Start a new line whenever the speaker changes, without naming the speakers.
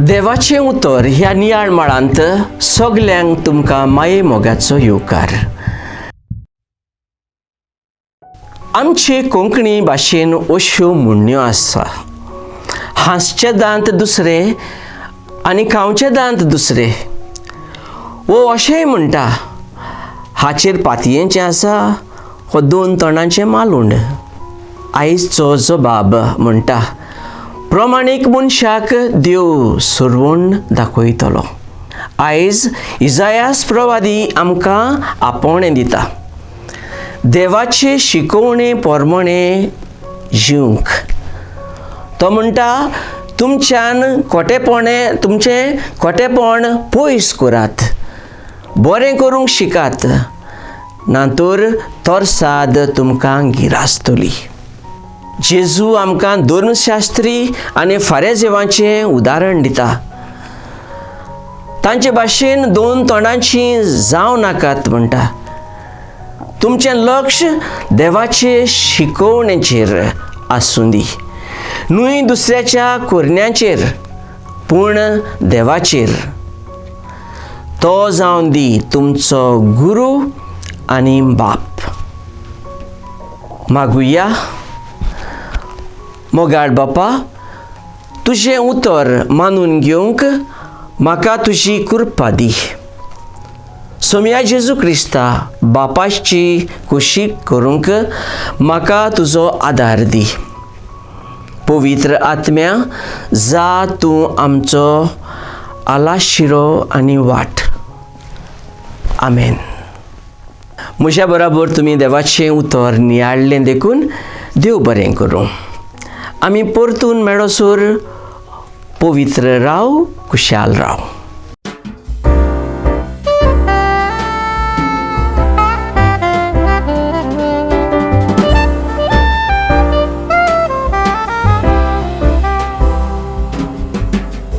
देवाचें उतर ह्या नियाळ माळांत सगल्यांक तुमकां माये मोगाचो येवकार. आमचे कोंकणी भाशेन अश्यो म्हणण्यो आसा, हांसचे दांत दुसरे आनी खावचे दांत दुसरे. वो अशेंय म्हणटा, हाचेर पातयेचें आसा हो दोन तोंडांचें मालूंड. आयजचो जबाब म्हणटा, प्रमाणीक मनशाक देव सुरवण दाखयतलो. आयज इजायास प्रवादी आमकां आपोवणें दिता, देवाचे शिकोवणे पोरमणे जिवंक. तो म्हणटा, तुमच्यान खोटेपणे तुमचें खोटेपण पयस करात, बरें करूंक शिकात, ना तर तरसाद तुमकां गिरासतली. जेजू आमकां धर्मशास्त्री आनी फारेजेवाचें उदाहरण दिता. तांचे भाशेन दोन तोंडांची जावं नाकात म्हणटा. तुमचें लक्ष देवाचे शिकोवणेचेर आसूं दी, न्हय दुसऱ्याच्या कोरण्याचेर, पूण देवाचेर. तो जावन दी तुमचो गुरू आनी बाप. मागुया. मोगाळ बापा, तुजें उतर मानून घेवंक म्हाका तुजी कृपा दी. सोमया जेजू क्रिस्ता बापाची खोशी करूंक म्हाका तुजो आदार दी. पवित्र आत्म्या, जा तूं आमचो आलाशिरो आनी वाट. आमेन. म्हज्या बराबर तुमी देवाचें उतर नियाळ्ळें देखून देव बरें करूं. आमी परतून मेळोसर पवित्र राव, खुशाल राव.